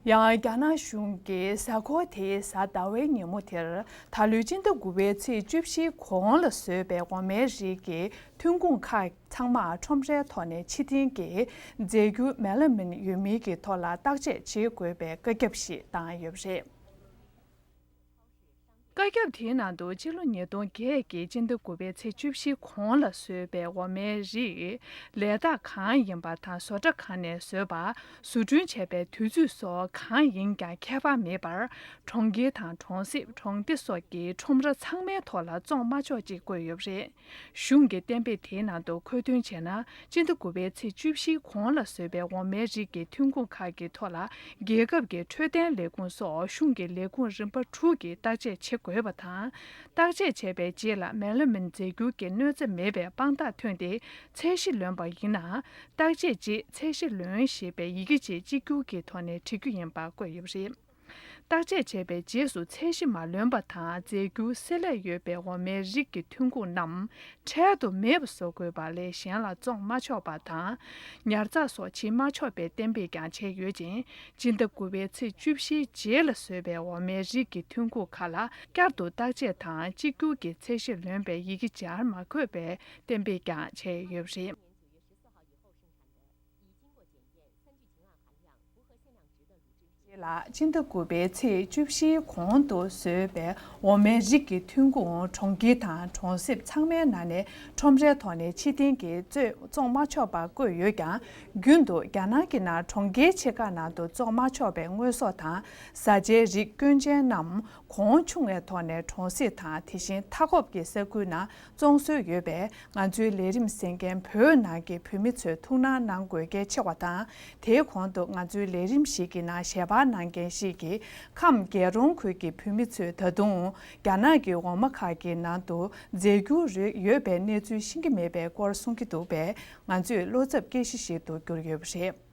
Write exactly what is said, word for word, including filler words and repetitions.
ཡང་རྒྱ་ནག་གཞུང་གིས་གཟའ་འཁོར་དེའི་གཟའ་ཟླ་བའི་ཉིན་མོ་དེར་ད་ལོའི་སྤྱི་ཟླ་དགུ་པའི་ཚེས་བཅུ་བཞིའི་གོང་ལ་བཟོས་པའི་འོ་མའི་རིགས་ཀྱི་ཐོན་ཁུངས་ཁག་ཚང་མ་ཁྲོམ་རའི་ཐོག་ནས་ཕྱིར་འཐེན་གྱིས་རྫས་འགྱུར་མེ་ལ་མིན་ཡོད་མིན་གྱི་ཐོག་ལ་བརྟག་དཔྱད་བྱེད་དགོས་པའི་བཀའ་ཁྱབ་ཞིག་བཏང་ཡོད་པ་རེད། བཀའ་ཁྱབ་དེའི་ནང་དུ་ཕྱི་ལོ་ཉིས་སྟོང་བརྒྱད་ཀྱི་སྤྱི་ཟླ་དགུ་པའི་ཚེས་བཅུ་བཞི་གོང་ལ་བཟོས་པའི་འོ་མའི་རིགས་ལས་རྟགས་གང་ཡིན་པ་དང་བཟོ་གྲྭ་གང་ནས་བཟོས་པ། བཟོ་སྐྲུན་བྱས་པའི་དུས་ཚོད་སོགས་གང་ཡིན་ཀྱང་ཁྱད་པར་མེད་པར་གྲོང་ཁྱེར་དང་གྲོང་གསེབ་གྲོང་སྡེ་སོགས་ཀྱི་ཁྲོམ་ར་ཚང་མའི་ཐོག་ལ་བཙོང་མ་ཆོག་ཅེས་བཀོད་ཡོད་པ་རེད། གཞུང་གི་གཏན་འབེབས་དེའི་ནང་དུ་མཁོ་འདོན་བྱས་ན། སྤྱི་ཟླ་དགུ་པའི་ཚེས་བཅུ་བཞིའི་གོང་ལ་བཟོས་པའི་འོ་མའི་རིགས་ཀྱི་ཐོན་ཁུངས་ཁག་གི་ཐོག་ལ་རྒྱལ་ཁབ་ཀྱི་འཕྲོད་བསྟེན་ལས་ཁུངས་སོགས་གཞུང་གི་ལས་ཁུངས་རིམ་པ་དྲུག་གིས་བརྟག་དཔྱད་བྱེད་དགོས་པ་དང་། བརྟག་དཔྱད་བྱས་པའི་རྗེས་ལ་མེ་ལ་མིན་རྫས་འགྱུར་གྱི་གནོད་འཚེ་མེད་པའི་དཔང་རྟགས་ཐོན་ཏེ་ཚད་གཞི་ལོན་པ་ཡིན་ན། བརྟག་དཔྱད་རྗེས་ཚད་གཞི་ལོན་ཞེས་པའི་ཡི་གེ་ཅིག་གཅིག་གྱུར་གྱི་ཐོག་ནས་བྲི་རྒྱུ་ཡིན་པ་བཀོད་ཡོད་པ་རེད། བརྟག་དཔྱད་བྱས་པའི་རྗེས་སུ་ཚད་གཞི་མ་ལོན་པ་དང་རྫས་འགྱུར་བསྲེས་ལས་ཡོད་པའི་འོ་མའི་རིགས་ཀྱི་ཐོན་ཁུངས་རྣམས་འཕྲལ་དུ་མེད་པ་བཟོ་དགོས་པ་ལས་གཞན་ལ་བཙོང་མ་ཆོག་པ་དང་། ཉར་ཚགས་སོགས་བྱེད་མ་ཆོག་པའི་གཏན་འབེབས་ཀྱང་བྱས་ཡོད་ཅིང་། སྤྱི་ཟླ་དགུ་པའི་ཚེས་བཅུ་བཞིའི་རྗེས་ལ་བཟོས་པའི་འོ་མའི་རིགས་ཀྱི་ཐོན་ཁུངས་ཁག་ལ་བསྐྱར་དུ་བརྟག་དཔྱད་དང་གཅིག་གྱུར་གྱི་ཚད་གཞི་ལོན་པའི་ཡི་གེ་སྦྱར་མ་དགོས་པའི་གཏན་འབེབས་ཀྱང་བྱས་ཡོད་པ་རེད། ལ་སྤྱི་ཟླ་དགུ་པའི་ཚེས་བཅུ་བཞིའི་གོང་དུ་བཟོས་པའི་འོ་མའི་རིགས་ཀྱི་ཐོན་ཁུངས་གྲོང་ཁྱེར་དང་གྲོང་གསེབ་ཚང་མའི་ནང་ནས་ཁྲོམ་རའི་ཐོག་ནས་ཕྱིར་འཐེན་གྱིས་བཙོང་མ་ཆོག་པ་བཀོད་ཡོད་ཀྱང་། རྒྱུན་དུ་རྒྱ་ནག་གི་ནང་གྲོང་ཁྱེར་ཆེ་ཁག་ནང་དུ་བཙོང་མ་ཆོག་པའི་དངོས་ཟོག་དང་བཟའ་བཅའི་རིགས་སྐྱོན་ཅན་རྣམས་གོང་ཆུང་བའི་ཐོག་ནས་གྲོང་གསེབ་དང་དེ་བཞིན་མཐའ་འཁོབ་ཀྱི་ས་ཁུལ་ནང་བཙོང་སྲོལ་ཡོད་པས། ང་ཚོའི་ལས་རིམ་གསན་མཁན་བོད་ནང་གི་བོད་མི་ཚོས་ཐུགས་སྣང་གནང་དགོས་གལ་ཆེ་བ་དང་། དེའི་གོང་དུ་ང་ཚོའི་ལས་རིམ་ཞིག་གི་ནང་ཞལ་པར་གནང་མཁན་ཞིག་གིས། ཁམས་རྒྱལ་རོང་ཁུལ་གྱི་བོད་མི་ཚོས་ད་དུང་རྒྱ་ནག་གི་འོ་མ་ཁག་གི་ནང་དུ་རྫས་འགྱུར་རིགས་ཡོད་པའི་གནས་ཚུལ་ཤེས་ཀྱི་མེད་པའི་སྐོར་གསུང་གི་འདུག་པས། ང་ཚོས་བློ་འཚབ་སྐྱེ་གཞི་ཞིག་ཏུ་གྱུར་ཡོད་པ་རེད།